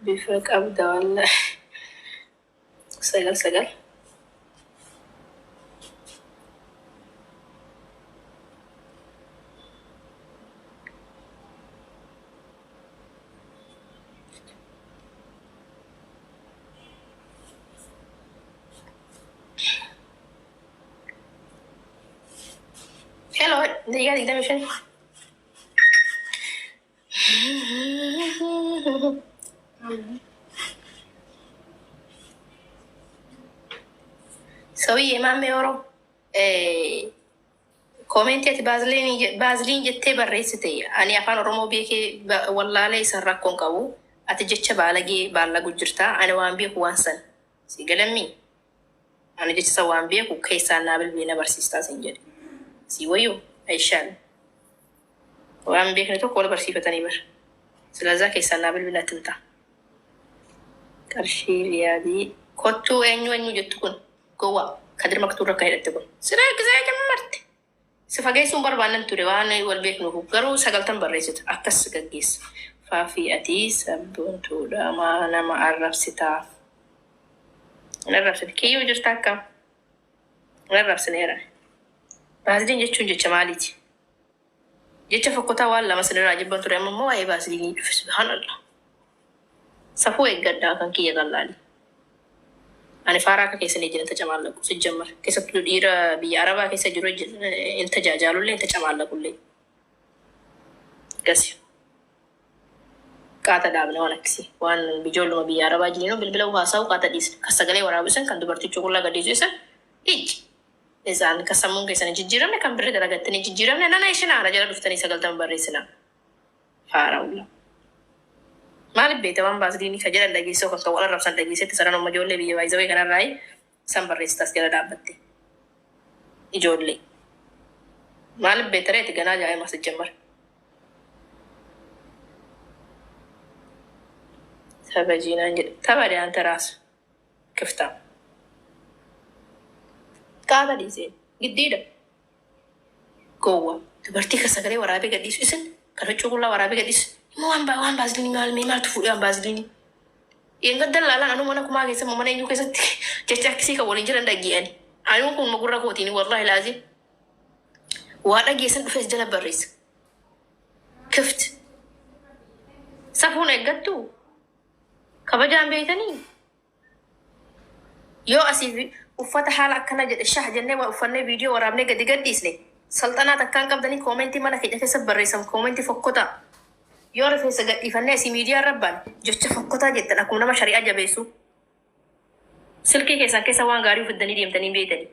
Bifa qabda wallahi. Sagal sagal. Hello, daqiiqaa 25. Sawiyyee maammee Oromoo. Koomentii ati baaziliin jettee barreessite ani afaan Oromoo beekee wallaalee isan rakkoon qabu. Ati jecha baalagee baallagu jirta. Ani waan beeku waan san. Si galammii? Ani jecha san waan beeku keessaan naa bilbilii na barsiistaa sin jedhe. Si wayyuu? Aishaan. Waan beekne tokko wal barsiifatanii bar. Silazaa keessaan naa bilbilii natti himta. Qarshii riyaadii. Kottuu eenyu eenyu jettu kun gowwaa kadir maktuurra akka hidhatte kun. Siree gisee jammarte. Si fageessuun barbaannan ture waan wal beeknuuf garuu sagaltan barreessita akkas si gaggeessa. Faafii ati sabboontuudha maa nama arrabsitaa. Hin arrabsine. Kiyyuu jirta akkam? Hin arrabsineera. Baaziliin jechuun jecha maaliiti? Jecha fokkotaa waan lama sinirraa jibban ture amma immoo waa'ee baasiliinii dhufe subhaanallah. Safuu eeggadhaa kan kiyya qallaali. Ani faaraa akka keessanii wajjin hin tacamaallaqu sijjammar. Keessattuu dhiira biyya Arabaa keessa jiru wajjin hin tajaajaalullee hin tacamaallaqullee. Gasi. Qaata dhaabne waan akkasii. Waan ijoolluma biyya Arabaa jirinuu bilbila haasa'u qaata dhiisne. Kan sagalee waraabu isan kan dubartichi qullaa gadhiisu isan icci. Isaan kan sammuun keessan hin jijjiiramne kan birri dalagattanii hin jijjiiramne nana ishinaa ana jala dhuftanii 90 barreessinaa. Faara ulla. Maaliif beekta waan baasliinii ka jedhan dhageessoo kan kan wal arrabsan dhageessetti saran amma ijoollee biyya baay'isawee kanarraayi san barreessitas jala dhaabbatte. Ijoollee. Maaliif beekta reeti ganaa jaa'ima sijjammar. Tabajiinaan jedhe. Taba de ante raas. Kiftaa. Qaata dhiisee. Giddiidha. Gowwa. Dubartii kan sagalee waraabee gadhiisu isin kan huccuu qullaa waraabee gadhiisu. Immoo waan baa waan baasiliinii maal mee maaltu fuudhee waan baasiliinii. Dheengadda laalaan anuu mana kumaa keessa mana eenyuu keessatti jecha akkasii kan waliin jiran dhage'ani. Anuu kun gurra kootiin wallaahi laazim. Waa dhageessan dhufees jala barreessa. Kift. Safuun eeggattuu? Kabajaan beeytanii? Yoo asii uffata haala akkana jedhe shah jennee waa uffannee viidiyoo waraabnee gadi gadhiisne salxanaa takkaan qabdanii koomentii mana keenya keessa barreessan koomentii fokkotaa. Yoo rifeensa gadhiifannee asii miidiyaa irra baane jecha fokkotaa jettan akkuma nama shari'aa jabeessuu. Silkii keessan keessa waan gaarii ufiddanii deemtanii hin beeytanii.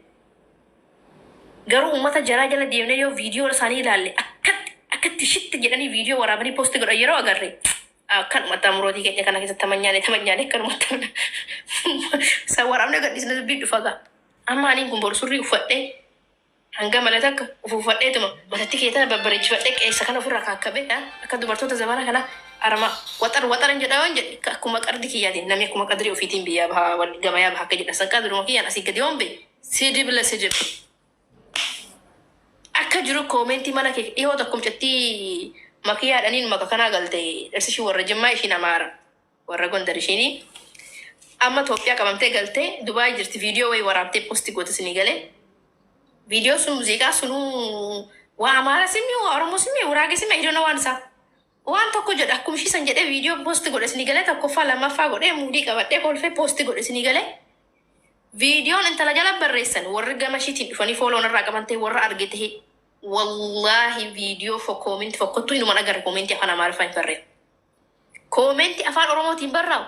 Garuu ummata jaraa jala deemnee yoo viidiyoo isaanii ilaalle akkatti akkatti shitti jedhanii viidiyoo waraabanii posti godhan yeroo agarre akkanumatti amurootii keenya kana keessatti tamanyaane tamanyaane akkanumatti san waraabnee gadhiisne dubbiin dhufa gaa. Amma aniin kun boru surrii uffadhee hanga mala takka of uffadheetuma matatti kee tana babbareechifadhee qeessa kana ofirraa kaakkabee akka dubartoota zamana kana arma waxar waxaran jedhaa waan jedhe akkuma qardi kiyyaatiin namni akkuma qadrii ofiitiin biyyaa bahaa wal gabayaa baha akka jedhan san qadruma kiyyaan asii gadi yoon ba'e sidib la sidib akka jiru koomentii mana kee dhihoo tokko mucattii makiyaadhaniin maka kanaa galte dhirsi ishii warra Jimmaa ishiin Amaara warra Gondar ishiinii amma Itoophiyaa qabamtee galtee Dubaay jirti viidiyoo wayii waraabtee posti goote isinii galee viidiyoo sun muuziqaa sunuu waa Amaara simmi waa Oromoo simmi Guraagee simmi I don't know waan isaa waan tokko jedha akkuma ishii san jedhee viidiyoo posti godhe isinii galee tokkoffaa lammaffaa godhee muudii qabadhee kolfee posti godhe isinii galee viidiyoon intala jala barreessan warri gama ishiitiin dhufanii fooloo narraa qaban ta'e warra arge ta'e wallaahi viidiyoo koomenti fokkottuu inuma agarre koomenti afaan Amaariffaa hin barreeffamu. Koomenti afaan Oromootiin barraa'u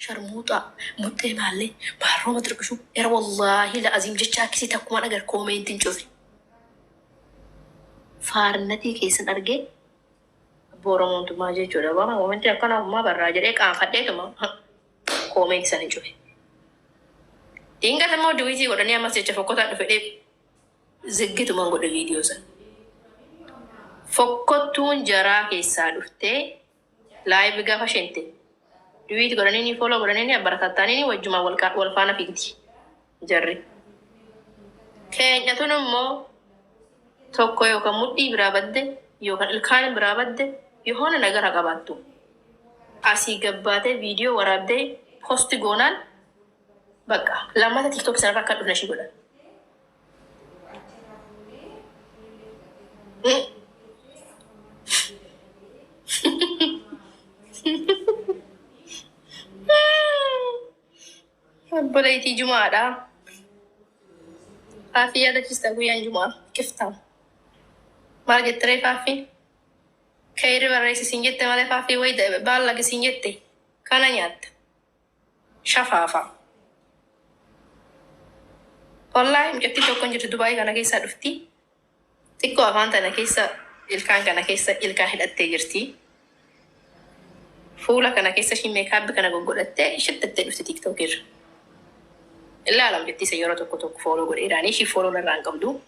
sharmuuxaa muxxee maallee baarrooma tirqishuu era wallaahi la'aziim jecha akkasii takkumaan agar koomeentiin cufe. Faarnatii keessan argee abboo Oromoon tumaa jechuudha. Waan koomenti akkana ummaa barraa jedhee qaanfadheetuma koomenti san hin cufe. Diingata immoo duwiitii godhanii ammas jecha fokkotaa dhufe dhee ziggituman godhe viidiyoo san. Fokkottuun jaraa keessaa dhuftee live gaafa shente duwiit godhanii follow godhanii abbaratattaanii wajjumaan wal faana fiigdi jarri. Keenya tun immoo tokko yookaan mudhii biraa badde yookaan ilkaan biraa badde Yohoona nagara qabaattu. Asii gabbaatee viidiyoo waraabdee post goonaan bakka lammata TikTok sanarra akka dhufne ishii godhan. Obboleettii Jumaadha. Faafii yaadachiista guyyaan Jumaa. Kiftaa. Maal jettiree Faafii? Kayri barreessi siin jette malee Faafii wayi baallage siin jette. Kana nyaatta. Shafaafa. Wallaahi mucattiin tokko hin jirti, Dubaayii kana keessaa dhufti. Xiqqoo afaan tana keessa, ilkaan kana keessa ilkaan hidhattee jirti. Fuula kana keessa ishii makeup kana goggodhattee shittattee dhufti TikTok irra. Ilaala mucattii isa yeroo tokko tokko follow godheeraanii, ishii follow narraa hin qabdu.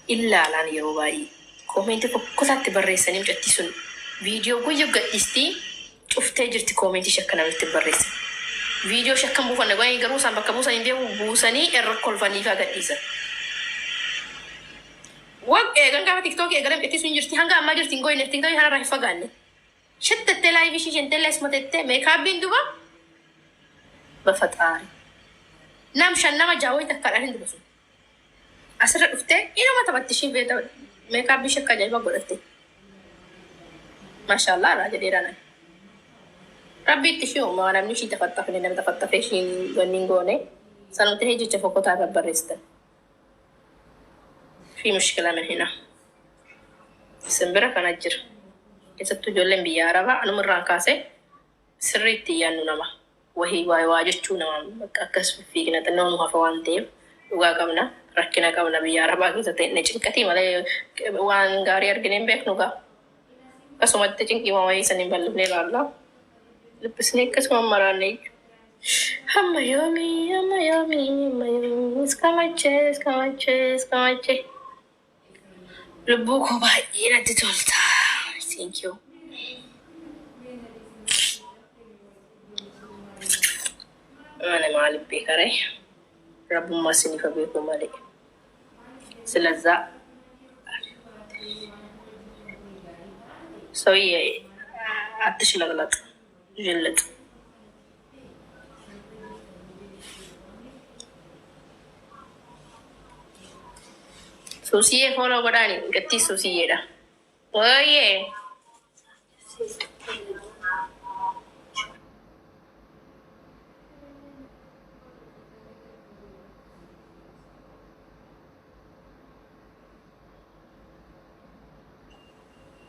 Ilaalaan yeroo baay'ee. Comment fokkotaatti barreessanii, mucattii sun viidiyoo guyyu gadhiistii cuftee jirti, comment ishee akka namni itti barreessan. Viidiyoo ishee akkam buufanne godhanii, garuu isaan bakka buusan hin beeku, buusanii irra kolfanii faa gadhiisan. Waq eegan gaafa TikTok eegalee mucattii sun jirti, hanga ammaa jirti, hin goyne, TikTok kanarraa hin fagaanne. Shittattee live ishii shentellee asuma tettee makeupiin duba bafaxaari. Nam shan nama jaawwii takkaadhaan hin dubasu. Asirra dhuftee inuma taphatti, ishii beeta, makeup ishee akka ajaa'ibaa godhatte. Maashaallah irraa jedheera nani. Rabbiitti ishii uumaa, namni ishii tafaxxafne, namni tafaxxafee ishiin wanni hin goone sanuma ta'ee jecha fokkotaa irra barreessitan. في مشكلة من هنا. Simbira kana jira. Keessattuu ijoolleen biyya Arabaa anuma irraan kaasee sirriitti yaannu, nama wahii waa waa jechuu, nama bakka akkas fiigna, xinnoo nu hafa waan ta'eef dhugaa qabna, rakkina qabna. Biyya Arabaa keessa ta'e cinqatii malee waan gaarii argine hin beeknu gaa. Akkasumatti cinqii waan wayii saniin bal'ifnee ilaalla. Dubbisnee akkasuma maraanne jechuudha. Hamma yoomii, hamma yoomii, hamma yoomii, እስከ መቼ, እስከ መቼ, እስከ መቼ? Lubbuu koo baay'ee natti tolta. Thank you. Ani maaliif beekaree? Rabbummaa isiniif haa beeku malee. ስለዛ ሰውዬ አትሽለቅለጥ ዥልጥ። Suusiyyee follow godhaani, gattii Suusiyyeedha. Wayyee.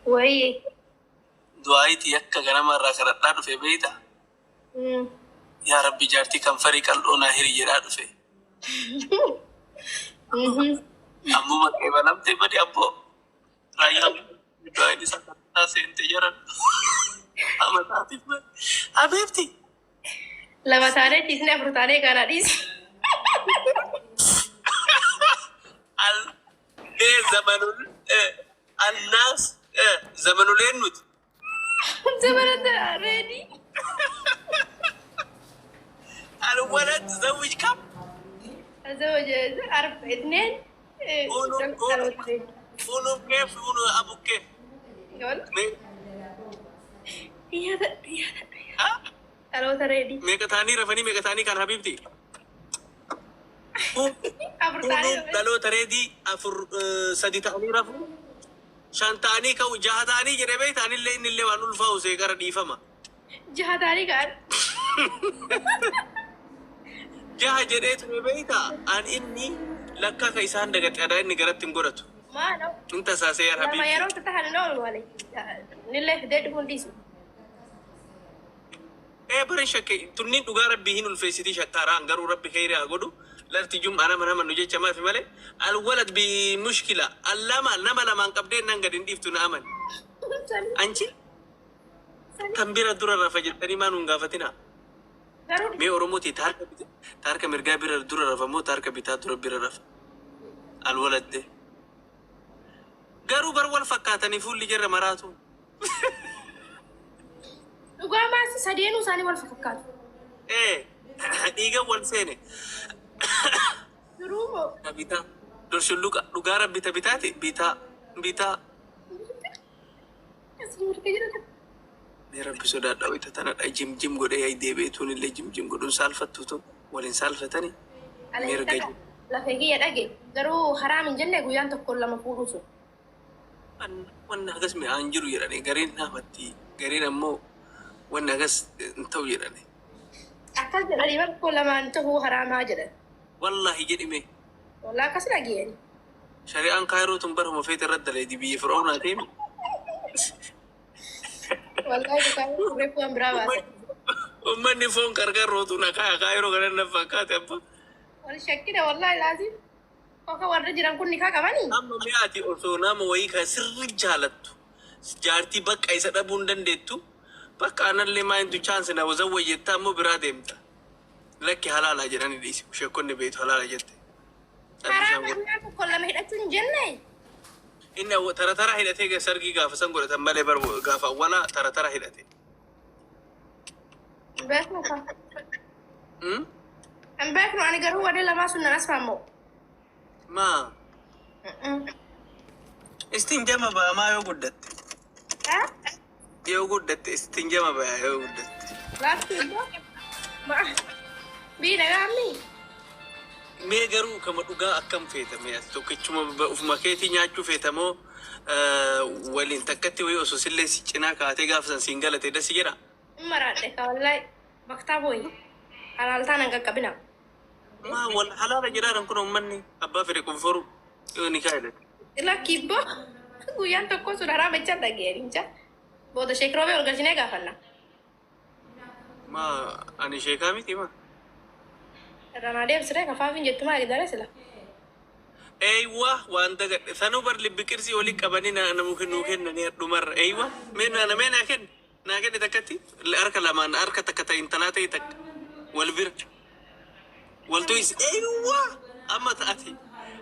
Wayyee. Du'aayitii akka ganama irraa kadhadhaa dhufe beeyta. Yaa Rabbi, jaartii kan farii qal'oo naa hiri jedhaa dhufe. Ammuma qeebalamtee badi abboo. Raayyaan du'aayin isa kadhataa seente jaran. Amataatiif badi. Habiibti. Lama taanee dhiisne, afur taanee kana dhiisi. Al zamanul annaas zamanuleen nuti. Zamanata ready. الولد زوج كم؟ زوج أربع، اثنين. قولوا قولوا قولوا كيف، قولوا أبو كيف؟ ها؟ Dhaloota ready. Meeqa ta'anii rafanii, meeqa ta'anii kan habiibti? Afur ta'anii. Hunduu dhaloota reedii, afur, sadi ta'anii rafu. Shan ta'anii ka'u, jaha ta'anii jedhee beektaa, anillee innillee waan ulfaa'u see gara dhiifama. Jaha ta'anii ka'an. Jaha jedhee ture beektaa, an inni lakka ka isaan dagate adaa inni garatti hin godhatu. Maalo. In tasaasee yaa Lama habiibti. yeroo tahan hin oolu malee. Nillee fidee dhufuun dhiisu. Ee bara shakke tunniin dhugaa rabbii hin ulfeessitii shakkaaraan, garuu rabbi kheyri haa godhu, lafti jum'aa nama nama nu jecha maafi malee alwalad bi mushkila allama nama lamaan qabdee nan gad hin dhiiftu, na amani. Anchi kan bira dura rafa jettanii maa nuun gaafatinaa? Garuu Mee Oromooti, taarka mirgaa bira dura rafa moo taarka bitaa dura bira rafa? Alwaladde. Garuu bar wal fakkaatanii fuulli jarra maraatu. Dhugaa maas sadeenuu isaanii wal fakkaatu. Ee dhiigan wal seene. Duruu moo? Ta bitaa. Durshulluqa dhugaa rabbi ta bitaati bitaa bitaa. Asii mirga jedhata. Mee Rabbi sodaadhaa, wayita tanadha jim jim godhee yaay deebi'eetuun illee jim jim godhuun saalfattu tun waliin saalfatani mirga. Lafee kiyya dhage garuu haraam hin jenne guyyaan tokko lama fuudhuu sun. Wanni hagas mi'aan jiru jedhani gariin namatti, gariin ammoo wanni hagas hin ta'u jedhani. Akkas jedhanii barkoo lamaan tahuu haraamaa jedhan. Wallaahi jedhime. Wallaa akkas dhageeyani. Shari'aan Kaayiroo tun baruma feete irratti daleedi, biyya Fir'aawnaa ta'e. Wallaahi dhugaa reefu waan biraa baase. Uummanni foon qarqarrootu na kaaya Kaayiroo kana na fakkaate abba. Wal shakkina wallaahi laazim. Koka warri jiran kun nikaa qabanii. Amma mi'aati osoo nama wayii kan sirri jaalattu jaartii bakka isa dhabuu hin dandeettu, bakka anallee maayintu chance na wazawwa jettaa ammoo biraa deemta. Lakki, halaalaa jedhani dhiisi, sheekonni beektu halaala jette. Haraama guyyaan tokko lama hidhachuu hin jenne. Inni tara tara hidhatee sargii gaafa san godhatan malee bar gaafa awwalaa tara tara hidhate. Hin beeknu ka. Hin beeknu, ani garuu warri lamaa sun nan asfaammoo. Maa? Istinjama ba'a maa yoo guddatte? Yoo guddatte istinjama ba'a yoo guddatte. Laafti immoo. Bii nagaamni. Mee garuu kama dhugaa akkam feeta? Mee ati tokkichuma ufuma keetii nyaachuu feeta moo waliin takkatti wayii osoo sillee si cinaa kaatee gaafa san siin galate dasi jedha? Hin maraadhe ka wallaahi. Baktaa booyi. Halaaltaan hin qaqqabina. Maa wal halaala jedhaan kun uummanni abbaa fedhe qunforu yoo ni kaa'edha. Lakki ibboo guyyaan tokko sun haraama jechaa dhageenye. Booda sheek Roobee ol galchinee gaafanna. Maa, ani sheekaa miti maa? Irraa naa deebisiree kafaafin jettu maali daree sila. Eeywa, waan dagadhe sanuu bar libbi qirsii olii qabanii na namu nuu kennanii dhumarra. Eeywa, mee na mee naa kenni, naa kenni takkatti harka lamaan, harka takka ta'e intalaa ta'e takka wal bira waltu is. Eeywa, amma ta'ati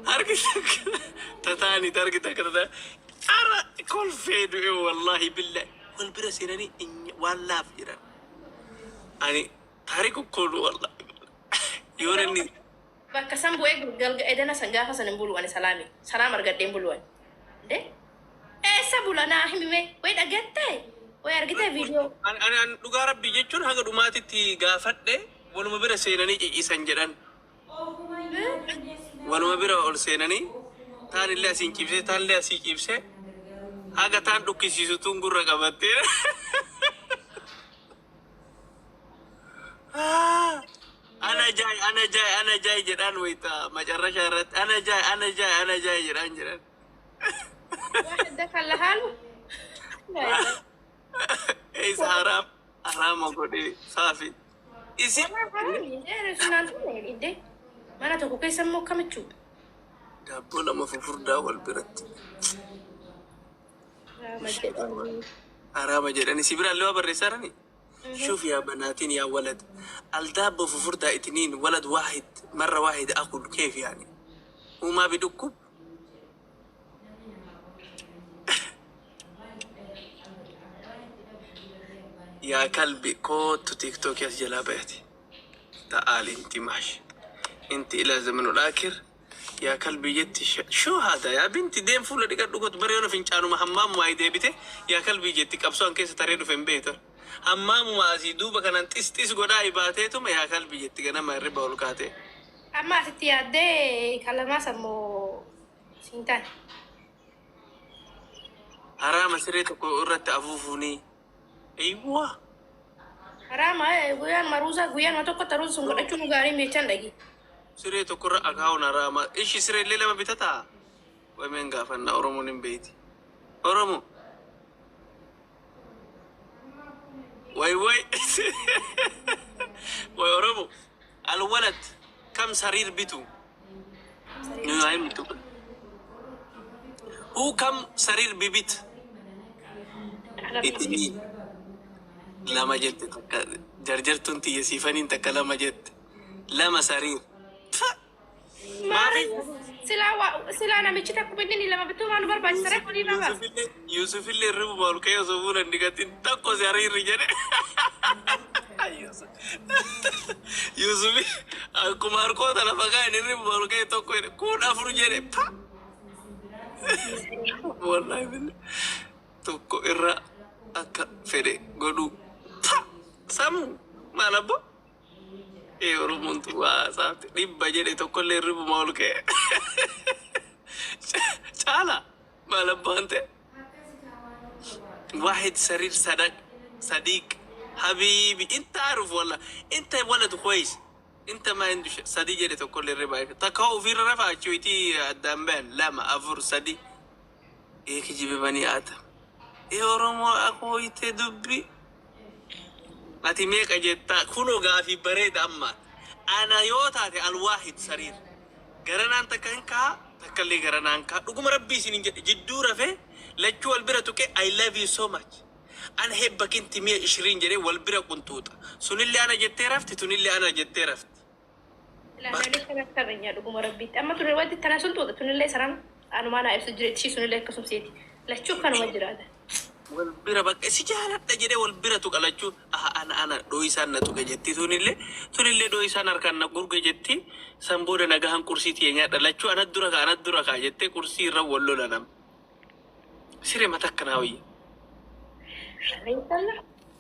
harki takka tataani harki takka tataa ara kolfee du'e, wallaahi billahi, wal bira seenanii waan laaf jedhan ani taariku koolu, wallaahi yoo namni Bakka san bu'ee galga edana san gaafa san hin bulu ani, salaami. Salaam argadhee hin bulu ani. De? Eessa bula naa himime? Way dhagattee? Way argitee viidiyoo? Ani dhugaa Rabbii jechuun haga dhumaatitti gaafadhe, waluma bira seenanii ciciisan jedhan. Waluma bira ol seenanii taan illee asiin ciibsee, taan illee asii ciibsee, haga taan dhukkisiisutuun gurra qabattee. Ana jaay, ana jaay, ana jaay jedhaan wayita macarrashaa irratti ana jaay, ana jaay, ana jaay jedhaan jedhan. واحد دخل لحاله. Eessa haraam haraama godhee saafi. Isi Sunaan ide mana tokko keessa immoo akkamichuu? Daabboo lama fufurdaa wal biratti. Haraama jedhani si biraallee waa barreessaarani. شوف يا بناتين، يا ولد، الدابة ففردة اتنين، ولد واحد مرة واحدة أكل، كيف يعني؟ هو ما بدكم؟ يا كلبي كوت تيك توك يا جلابتي، تعالي انت ماشي انت الى زمن الاخر يا كلبي جت شو هذا يا بنتي؟ ديم فولا دي قد قلت بريونو فينشانو ما حمام ما يديبته يا كلبي جت قبصان كيس تريدو فين بيتر حمام ما ازي دوبا كان تس تس غدا يباتيتو يا كلبي جت كنا ما ربا ولكاته. Amma asitti yaaddee kalamaa sammoo siin taane. Haraama siree tokko irratti afuufuuni, eywa. Haraama guyyaan maruusa guyyaan tokko taruun sun godhachuun gaarii meechaan dhagi. Siree tokko irra akaawun haraama. Ishi siree illee lama bitataa wameen gaafannaa. Oromoon hin beeyti, Oromo way way way Oromo. الولد كم سرير بيتو نعم هو كم سرير ببيت؟ اتنين lama jette, takka jarjartuun tiyya siifaniin takka lama jette, lama sariir. Maafi? Silaa namichi takka inni lama bituu waan nu barbaachisa ree lama. Yusufillee hirribu ol ka'ee osoo fuula hin dhiqatin tokko sariirri jedhe. Yusufi akkuma harkoota lafa kaa'an hirribu ol ka'ee tokko jedhe, kun afur jedhe. Pa! Wallaahi billahi. Tokko irra akka fedhe godhu. Ta! Samu maal abbo? Ee Oromoon tu waa saafte 100 jedhe tokkollee hirribuma ol ka'e. Caala maal abbaan ta'e? واحد سرير صدق صديق حبيبي انت عارف والله انت ولد كويس انت ما عنده شيء صديق jedhe tokkollee hirriba takka ofirra rafa achitti addaan bayan lama afur sadi ee kijibe banii aadam ee Oromoo akooyite dubbi ati meeqa jettaa kunoo gaafii bareeda amma ana yoo taate الواحد سرير garanaan takka hin kaa takkallee garanaan kaa dhuguma rabbii isin hin jedhe jidduu rafee lachuu wal bira tuqe I love you so much ana hebba kinti mi'a 20 jedhee wal bira qunxuuxa sunillee ana jettee rafti tunillee ana jettee rafti. Ilaalanii kan akka qabeenyaa dhuguma rabbiitti. Amma tuni wanti tana sun tuuta tunillee saraan anumaan haa ibsu jireetti ishii sunillee akkasum seeti. Lachuu kanuma jiraata. Wal bira bakka si jaaladha jedhee wal bira tuqa lachuu aha ana ana dhooyisaan na tuqe jetti tunillee tunillee dhooyisaan harkaan na gurge jetti san booda nagahan qursii tiyya nyaadha lachuu ana dura kaa ana dura kaa jettee qursii irra wal lola nama siree mata akkanaa wayya.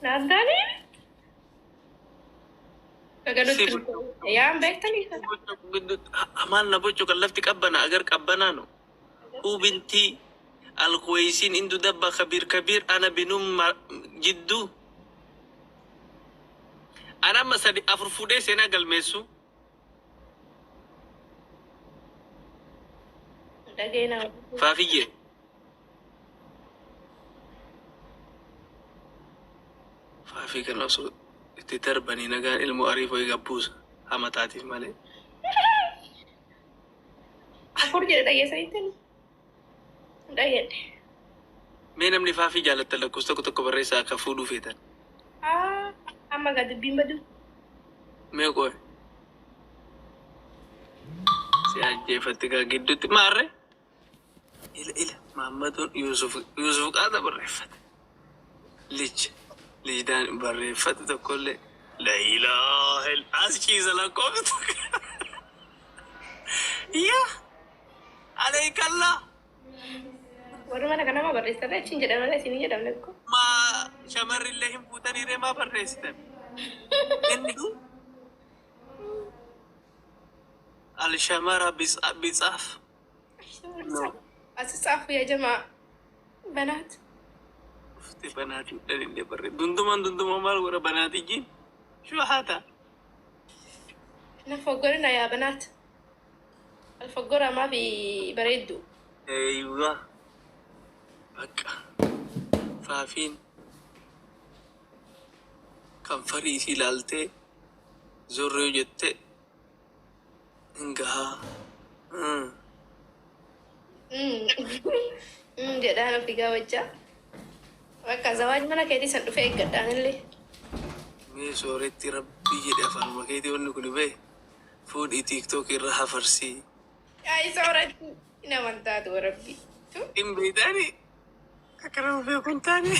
Naan taane. Sagalutti yaan beektanii sana. Maal na bocu kan lafti qabbana agar qabbanaa no. هو بنتي الكويسين عنده دبة كبير كبير أنا بنوم جدو أنا ما سدي afur fuudhee seenaa galmeessu. Dhageena. Faafiyyee. Faafii kana osoo itti darbanii nagaan ilmoo ariifoo eegabbuusa hamataatiif malee. Afur jedhe dhageessanitti. Dhageedhe. Mee namni faafii jaalattan lakkoofsa tokko tokko barreessaa akka fuudhuu feetan. Amma gaa dubbiin badu. Mee qoy. Si ajjeefatti gaa gidduutti maarree? Ila ila Mahammaduun Yusuf Yusuf qaata barreeffate. Lij lijdaan barreeffate tokkollee. La ilaaha illa as ciisa lakkoofsa tokko. Yaa aleekallaa. Warri mana kanama barreessarra achiin jedhamale isin hin jedhamne ko. Maa shamarrillee hin fuutanii ree maa barreessitan? Inni alshamara bitsaaf. As tsaafu yaa jamaa banaat. Ufti banaatii dhalillee barree. Dundumaan dundumaan maal godha banaatii jiin? Shuu haata. Na foggorina yaa banaat. Alfoggora maa fi bareeddu. Eeywa. Bakka. Faafiin kan farii isii ilaaltee zorree jettee hin gahaa. Jedhaan ofii gaafachaa. Bakka zawaaj mana keetii san dhufee eeggadhaan illee. Mee sooretti rabbii jedhe afaanuma keetii wanni kun ba'e fuudhii TikTok irra hafarsii. Yaa sooretti hin amantaatu rabbi. Hin beektaani akka nama beeku hin taane.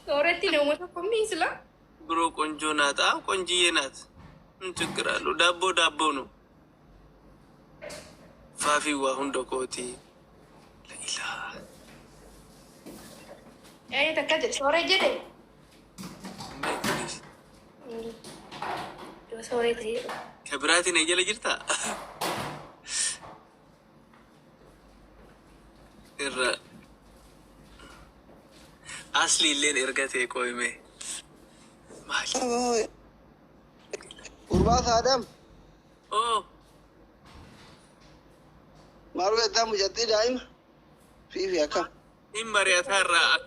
Sooretti nama tokko miisla. Biroo ቆንጆ ናት። አዎ ቆንጅዬ ናት። ምን ችግር አለው? ዳቦ ዳቦ ነው። ፋፊ waa hunda kooti. La ilaa. Yaa takka jedhe sooree jedhe. Mee kunis Yoo sooree ta'e. ka biraatiin jala jirtaa? Irra asli illeen erga ta'e qoyme. Maali? Gurbaa Saadam, Oo maal jettaa mucattii daa'ima? Fiifi akkam? Hin mari'ataa irraa akka